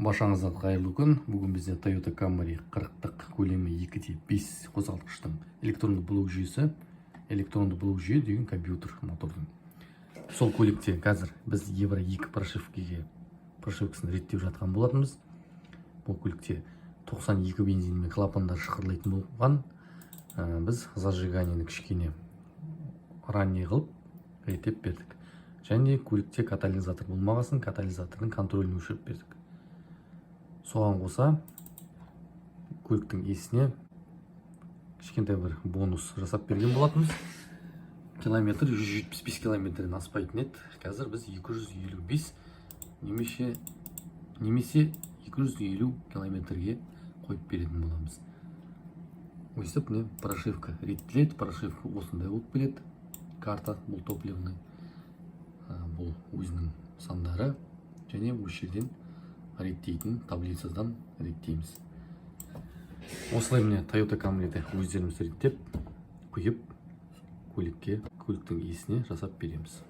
Баршаңызға қайырлы күн! Бүгін бізде Toyota Camry 40-тық, көлемі 2,5 қозғалтқыштың электронды блок жүйесі. Электронды блок жүйе деген компьютер мотордың. Сол көлікте қазір біз Евро 2 прошивкасын реттеп жатқан болатынбыз. Бұл көлікте 92 бензинмен клапандар шықырлайтын болған. Біз зажиганиені кішкене ранний қылып реттеп бердік және көлікте катализатор болмағасын, катализатордың контролін өшіріп бердік. Соған қоса көліктің иесіне кішкентай бір бонус жасап берген болатынбыз. Километр 175 километрден аспайтын еді, қазір біз 255 немесе 250 километрге қойып беретін боламыз. Өйстіп, міне, прошивка реттеледі. Прошивка осындай болып келеді. Карта бұл топливный. Бұл өзінің сандары және осы жерден реттейтін таблицадан реттейміз. Осылай, міне, Toyota Camryді өздеріміз реттеп, құйып, көлікке, көліктің иесіне жасап береміз.